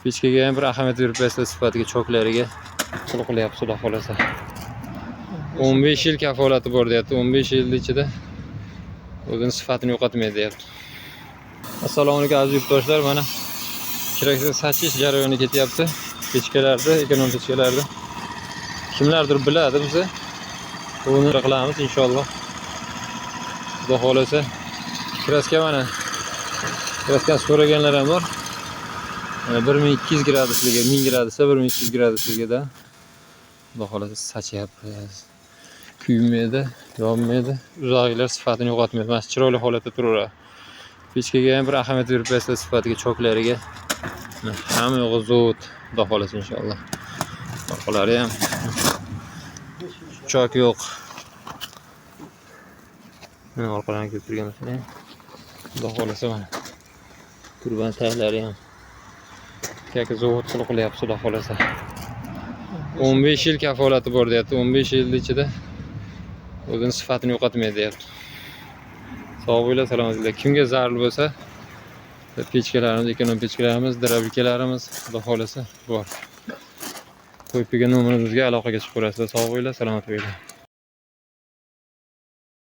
Pechkaga ham bir ahamiyat berib qo'yasizlar, sifatiga, choklariga. Pul qilyapti, xudo xohlasa. 15 yil kafolati bor deyapti. 15 yil ichida o'zini sifatini yo'qotmaydi deyapti. Assalomu alaykum, aziz yurtdoshlar. Mana kerakli sachish jarayoni ketyapti. Pechkalarda, ekonom pechkalarda. Kimlardir biladi bizni. Buni qilamiz inshaalloh. Xudo xohlasa. Краска mana. Краска so'raganlar ham bor. Mana 1200 gradusligi, 1000 gradusda 1200 gradusligida. Xudo xohlasa sachyapmiz. Kuymaydi, yonmaydi. Uzoqlar sifatini yo'qotmaydi. Mana shu chiroyli holatda turaveradi. Pechkaga ham bir ahamiyat berib qo'yasizlar, sifatiga, choklariga. Mana hamma yo'g'i zavod, xudo xohlasa inshaalloh. Orqalari ham chok yo'q. Mana orqalarini ko'rib turgan bo'lsanglar. Xudo xohlasa mana. Turbani taglari ham. Kaka zavod qilib qilyapti, xudo xohlasa. 15 yil kafolati bor deyapti. 15 yil ichida o'zini sifatini yo'qotmaydi deyapti. Sog' bo'linglar, salomat bo'linglar. Kimga zarur bo'lsa, pechkalarimiz, ekonom pechkalarimiz, дробилка larimiz, xudo xohlasa, bor. Qo'yib bergan nomerimizga aloqaga chiqib ko'rasizlar. Sog' bo'linglar, salomat bo'linglar.